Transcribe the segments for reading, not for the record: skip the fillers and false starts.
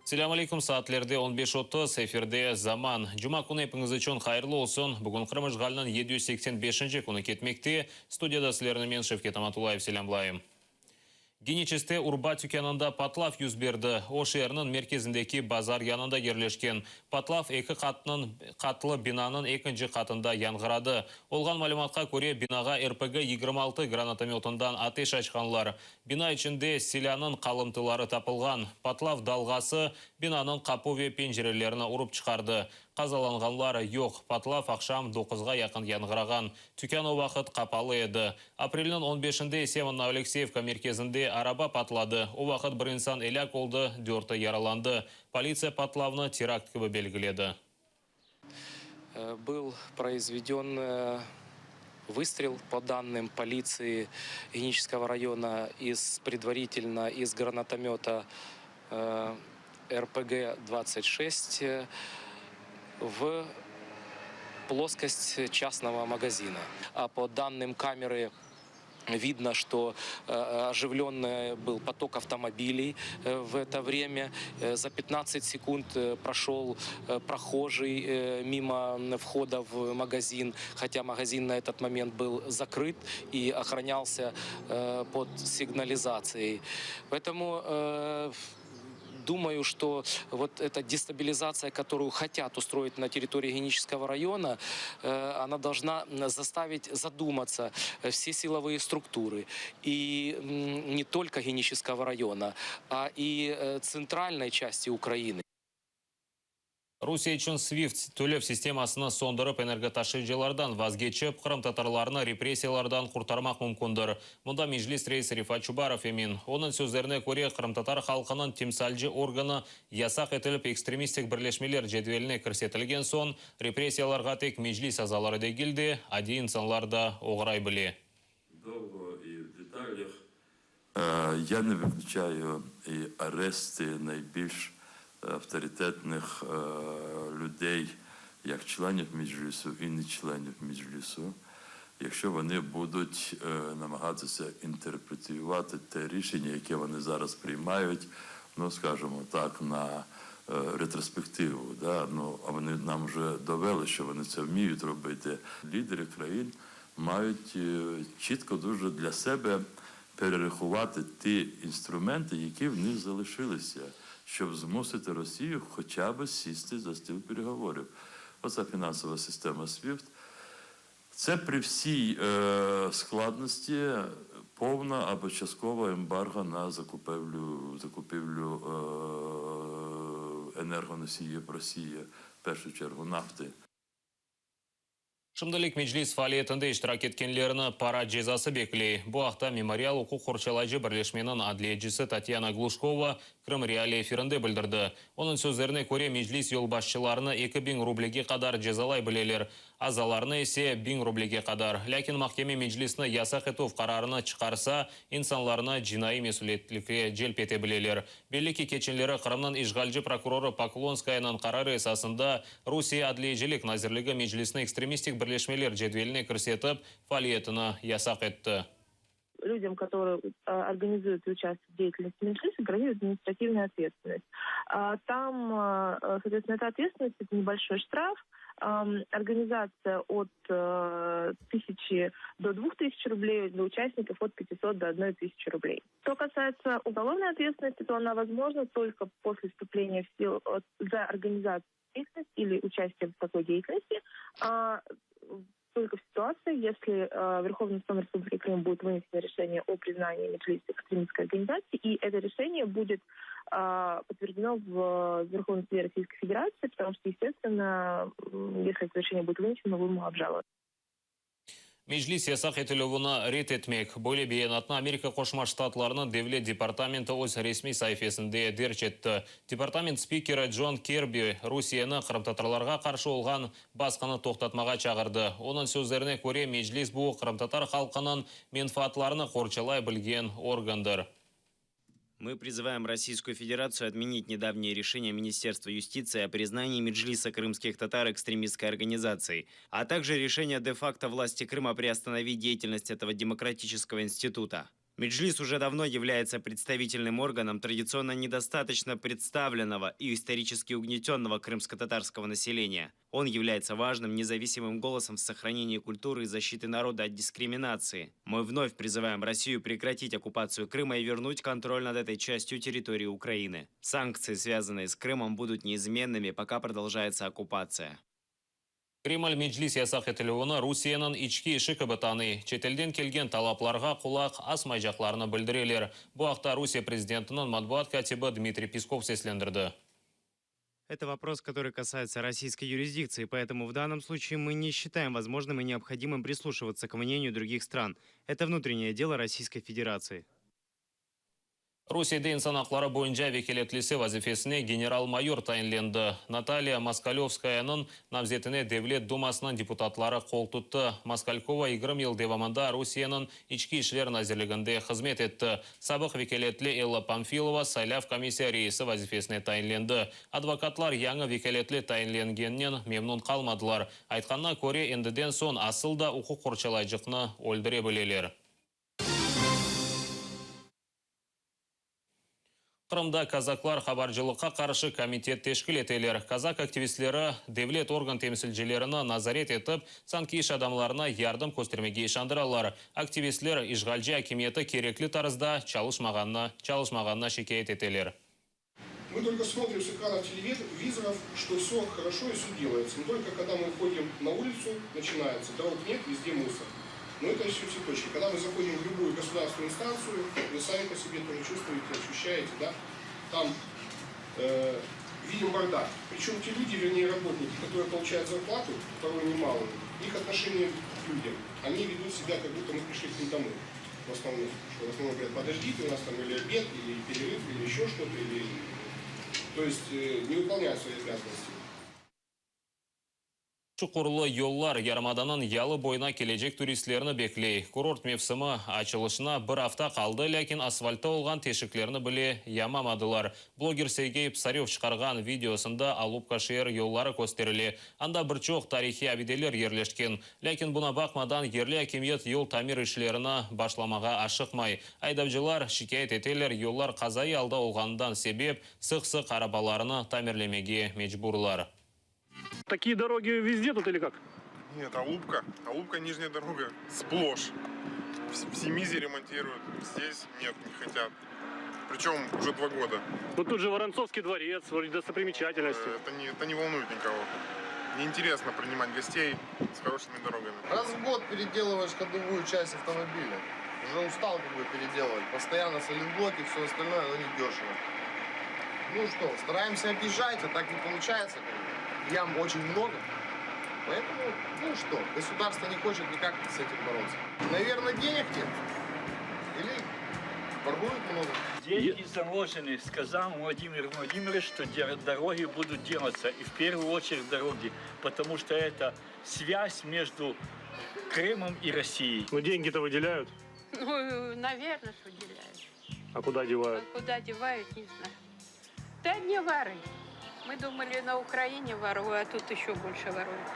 Selâm aleyküm, saatlerde 15:30, efirde Zaman. Cuma künü epiñiz içün hayırlı olsun. Bugün Qırım işğaliniñ 785 künü ketmekte. Studiyada sizlerni men, Şevket Amatullayev, selâmlayım. Geniçeskte urba tükânında patlav yüz berdi. O, şeerniñ merkezindeki bazar yanında yerleşken. Patlav eki qatnıñ qatlı binanıñ ekinci qatında yañğıradı. Olğan malümatqa köre, binağa RPG 26 granatomötından ateş açqanlar. Bina içinde silânıñ qalımtıları tapılğan. Patlav dalğası binanıñ qapu ve pencerelerini urıp çıqardı. Qazalanğanlar yoq. Patlav aqşam 9-ğa yaqın yañğırağan. Tükân o vaqıt qapalı edi. Aprelniñ 15-inde ise Novoalekseyevka merkezinde araba patladı. O vaqıt bir insan elâk oldı, dörtü yaralandı. Politsiya patlavnı terakt kibi belgiledi. Был произведен выстрел, по данным полиции Генического района, из предварительно из гранатомета РПГ-26 в плоскость частного магазина. А по данным камеры видно, что оживленный был поток автомобилей в это время. За 15 секунд прошел прохожий мимо входа в магазин, хотя магазин на этот момент был закрыт и охранялся под сигнализацией. Поэтому думаю, что вот эта дестабилизация, которую хотят устроить на территории Генического района, она должна заставить задуматься все силовые структуры. И не только Генического района, а и центральной части Украины. Rusiye içün SWIFT tölev sistemasını soñdurıp energotaşıyıcılardan vazgeçip, qırımtatarlarnı repressiyalardan qurtarmaq mümkündir. Bundan Meclis reisi Refat Çubarov emin. Onıñ sözlerine köre, qırımtatar halqınıñ temsilci organı yasaq etilip ekstremistik birleşmeler cedveline kirsetilgen soñ, repressiyalarğa tek Meclis azaları degil de, adiy insanlar da oğray bile. Довго и в деталях. Я не виключаю і арести найбільш авторитетних людей, як членів Меджлісу і не членів Меджлісу, якщо вони будуть намагатися інтерпретувати те рішення, яке вони зараз приймають, ну, скажімо так, на ретроспективу. Да? Ну, а вони нам вже довели, що вони це вміють робити. Лідери країн мають чітко дуже для себе перерахувати ті інструменти, які в них залишилися, щоб змусити Росію хоча б сісти за стіл переговорів. Оця фінансова система SWIFT. Це при всій складності повна або часткова ембарго на закупівлю енергоносіїв Росії, в першу чергу нафти. Şimdilik Meclis faaliyetinde iştirak etkenlerni para cezası bekley. Bu aqta Memorial uquq qorçalayıcı birleşmeniñ adliyecisi Tatyana Gluşkova Krım Reali efirinde bildirdi. Onıñ sözlerine köre, Meclis yolbaşçılarını 2000 rublege qadar cezalay bileler. Azalarını ise 1000 rublege qadar. Lâkin mahkeme Meclisni yasaq etüv qararını çıqarsa, insanlarnı cinaiy mesüliyetlikke celp ete bileler. Belli ki, keçenleri Qırımnıñ işğalci prokurorı Poklonskayanıñ qararı esasında Rusiye Adliyecilik Nazirligi Meclisni ekstremistik birleşmeler cedveline kirsetip, faaliyetini yasaq etti. Людям, которые организуют и участвуют в деятельности Меджлиса, грозит административная ответственность. Там, соответственно, эта ответственность – это небольшой штраф, организация от 1000 до 2000 рублей, для участников от 500 до 1000 рублей. Что касается уголовной ответственности, то она возможна только после вступления в силу за организацию деятельности или участие в такой деятельности, только в ситуации, если Верховным судом Республики Крым будет вынесено решение о признании Меджлиса экстремистской организацией, и это решение будет подтверждено в Верховном суде Российской Федерации, потому что, естественно, если это решение будет вынесено, мы будем его обжаловать. Meclis yasaq etilüvini red etmek. Böyle beyanatnı Amerika Qoşma Ştatlarınıñ Devlet Departamenti öz resmiy saifesinde derc etti. Departament spikeri John Kirby Rusiyeni qırımtatarlarğa qarşı olğan basqını toqtatmağa çağırdı. Onıñ sözlerine köre, Meclis bu qırımtatar halqınıñ menfaatlarını qorçalay bilgen organdır. Мы призываем Российскую Федерацию отменить недавнее решение Министерства юстиции о признании Меджлиса крымских татар экстремистской организацией, а также решение де-факто власти Крыма приостановить деятельность этого демократического института. Меджлис уже давно является представительным органом традиционно недостаточно представленного и исторически угнетенного крымско-татарского населения. Он является важным независимым голосом в сохранении культуры и защиты народа от дискриминации. Мы вновь призываем Россию прекратить оккупацию Крыма и вернуть контроль над этой частью территории Украины. Санкции, связанные с Крымом, будут неизменными, пока продолжается оккупация. Kreml Meclis yasaq etilüvini Rusiyeniñ içki işi kibi tanıy. Çetelden kelgen talaplarğa qulaq asmaycaqlarını bildireler. Bu aqta Rusiye prezidentiniñ matbuat kâtibi Dmitriy Peskov seslendirdi. Это вопрос, который касается российской юрисдикции, поэтому в данном случае мы не считаем возможным и необходимым прислушиваться к мнению других стран. Это внутреннее дело Российской Федерации. Rusiyede insan aqları boyunca vekâletlisi vazifesine general-mayor tayinlendi. Natalya Moskalövskayanıñ namzetine Devlet dumasınıñ deputatları qol tuttı. Moskalkova 20 yıl devamında Rusiyeniñ İçki işler nazirliginde hızmet etti. Sabıq vekâletli Ella Pamfilova saylav komissiya reisi vazifesine tayinlendi. Advokatlar yañı vekâletli tayinlengeninen memnun qalmadılar. Aytqanına köre, endiden soñ asıl da uquq qorçalayıcıqnı öldüre bileler. Qırımda kazaklar qabarcılıqqa qarşı komitet teşkil eteler. Kazak aktivistleri devlet organ temsilcilerini nazaret etip, sanki iş adamlarına yardım köstermege işandıralar. Aktivistler işğalci akimiyeti kerekli tarzda çalışmağanına çalışmağanına şikâyet eteler. Мы только смотрим с экранов телевизоров, что все хорошо и все делается. Но только когда мы выходим на улицу, начинается. Дорог нет, везде мусор. Но это еще цветочки. Когда мы заходим в любую государственную инстанцию, вы сами по себе тоже чувствуете, ощущаете, да, там э, видим бардак. Причем те люди, вернее работники, которые получают зарплату, порой немалую, их отношение к людям, они ведут себя, как будто мы пришли к ним домой. В основном. Что в основном говорят, подождите, у нас там или обед, или перерыв, или еще что-то, или... То есть э, не выполняют свои обязанности. Çuqurlı yollar yarımadanıñ yalı boyuna kelecek turistlerni bekley. Kurort mevsimi açılışına bir afta qaldı, lâkin asfaltta olğan teşiklerni bile yamamadılar. Bloger Sergey Psarev çıqarğan videosında Alupka şeer yolları kösterile. Anda bir çoq tarihiy abideler yerleşken. Lâkin buña baqmadan yerli akimiyet yol tamir işlerini başlamağa aşıqmay. Aydavcılar şikâyet eteler, yollar qazaiy alda olğanından sebep sıq-sıq arabalarını tamirlemege mecburlar. Такие дороги везде тут или как? Нет, Алупка. Алупка нижняя дорога. Сплошь. В в Симизе ремонтируют. Здесь нет, не хотят. Причем уже два года. Ну тут же Воронцовский дворец, вроде достопримечательности. Э, Это не, это не волнует никого. Неинтересно принимать гостей с хорошими дорогами. Раз в год переделываешь ходовую часть автомобиля. Уже устал как бы переделывать. Постоянно сайлентблоки, все остальное, оно не дешево. Ну что, стараемся объезжать, а так не получается. как бы. Ям очень много. Поэтому, ну что, государство не хочет никак с этим бороться. Наверное, денег нет. Или воруют много. Деньги заложены, сказал Владимир Владимирович, что де- дороги будут делаться. И в первую очередь дороги, потому что это связь между Крымом и Россией. Ну деньги-то выделяют, Ну, наверное, что выделяют. а куда девают? А куда девают, не знаю. Да не воры. Мы думали, на Украине воруют, а тут еще больше воруют.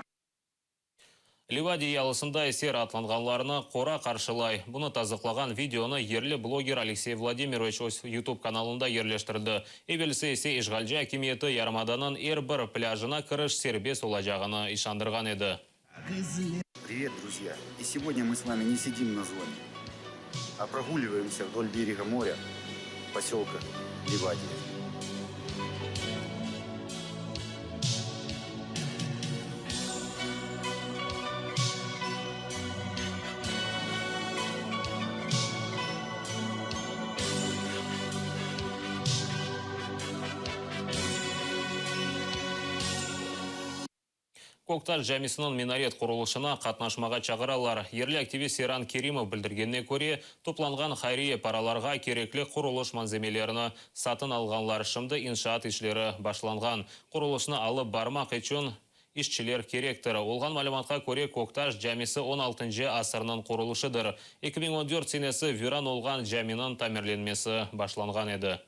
Livadiya yalısında ise raatlanğanlarnı qora qarşılay. Bunı tasdıqlağan videonı yerli bloger Aleksey Vladimiroviç öz YouTube kanalında yerleştirdi. Evelsi ise işğalci akimiyeti yarımadanıñ er bir plâjına kiriş serbest olacağını işandırğan edi. Привет, друзья! И сегодня мы с вами не сидим на зоне, а прогуливаемся вдоль берега моря поселка Ливадия. Köktaş camisiniñ minaret qurulışına qatnaşmağa çağıralar. Yerli aktivist Seyran Kerimov bildirgenine köre, toplanğan hayriye paralarğa kerekli qurulış malzemelerini satın alğanlar. Şimdi inşaat işleri başlanğan. Qurulışnı alıp barmaq içün işçiler kerektir. Olğan malümatqa köre, Köktaş camisi 16 asırnıñ qurulışıdır. 2014 senesi viran olğan caminiñ tamirlenmesi başlanğan edi.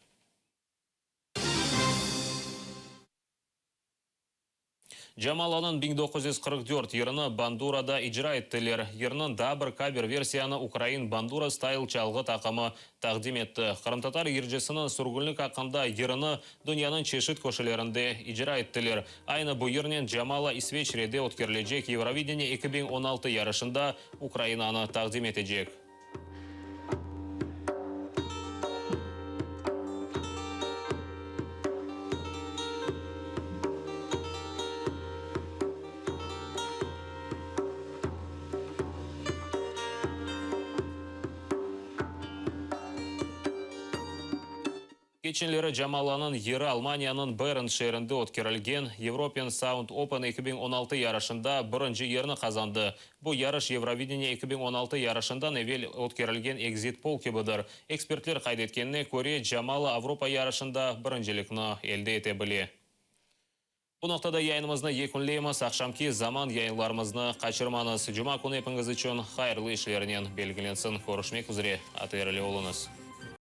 Camalanıñ 1944 yırını bandurada icra ettiler. Yırnıñ daa bir kaver-versiyanı ukrain Bandura Style çalğı taqımı taqdim etti. Qırımtatar yırcısınıñ sürgünlik aqqında yırını dünyanıñ çeşit köşelerinde icra ettiler. Aynı bu yırnen Camala İsveçrede ötkerilecek Eurovideniye 2016 yarışında Ukrainanı taqdim etecek. Keçenleri Camalanıñ yırı Almaniyanıñ Bern şeerinde ötkerilgen European Sound Open 2016 yarışında birinci yerni qazandı. Bu yarış Eurovideniye 2016 yarışından evel ötkerilgen exit-poll kibidir. Ekspertler qayd etkenine köre, Camala Avropa yarışında birincilikni elde ete bile. Bu noqtada yayınımıznı yekünleymiz. Aqşamki zaman yayınlarımıznı qaçırmañız. Cuma künü epiñiz içün hayırlı işlernen belgilensin. Körüşmek üzre, ATR ile oluñız.